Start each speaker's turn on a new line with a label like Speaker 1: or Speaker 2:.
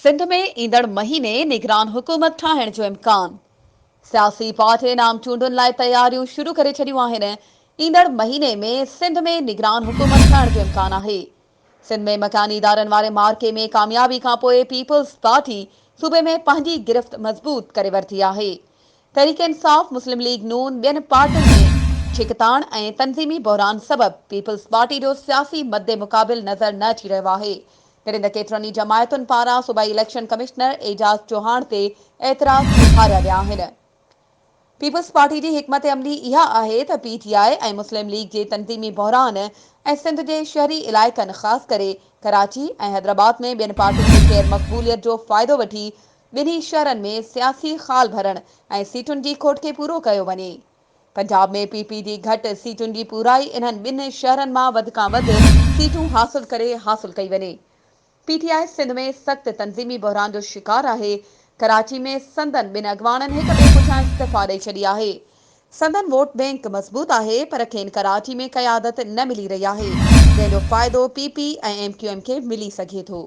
Speaker 1: سنڌ ۾ ايندڙ مهيني نگران حڪومت ٺاهڻ جو امڪان، سياسي پارٽين عام چونڊن لاء تياريون شروع ڪري ڇڏيون آهن، ايندڙ مهيني ۾ سنڌ ۾ نگران حڪومت ٺهڻ جو امڪان آهي. سنڌ ۾ مڪاني ادارن واري معرڪي ۾ ڪاميابي کانپوء پيپلز پارٽي صوبي ۾ پنهنجي گرفت مضبوط ڪري ورتي آهي. تحريڪ انصاف، مسلم ليگ نون ٻين پارٽين ۾ ڇڪتاڻ ۽ تنظيمي بحران سبب پيپلز پارٽي جو سياسي مد مقابل نظر نه اچي رهيو آهي. جڏهن ته ڪيترن ئي جماعتن پاران صوبائي اليڪشن ڪمشنر اعجاز چوهاڻ تي اعتراض اٿاريا ويا آهن. پيپلز پارٽي جي حڪمت عملي اها آهي ته پي ٽي آء ۽ مسلم ليگ جي تنظيمي بحران ۽ سنڌ جي شهري علائقن خاص ڪري ڪراچي ۽ حيدرآباد ۾ ٻين پارٽين جي غير مقبوليت جو فائدو وٺي ٻنهي شهرن ۾ سياسي خال ڀرڻ ۽ سيٽن جي کوٽ کي پورو ڪيو وڃي. پنجاب ۾ پي پي جي گهٽ سيٽن جي پورائي انهن ٻن شهرن مان وڌ کان وڌ سيٽون حاصل ڪري حاصل ڪئي وڃي. پي ٽي آء سنڌ ۾ سخت تنظيمي بحران جو شڪار آهي. ڪراچي ۾ سندن ٻن اڳواڻن هڪ ٻئي پٺيان استعفا ڏئي ڇڏي آهي. سندن ووٽ بئنڪ مضبوط آهي پر کين ڪراچي ۾ قيادت نه ملي رهي آهي جنهن جو فائدو P P ۽ M Q M کي ملي سگهي ٿو.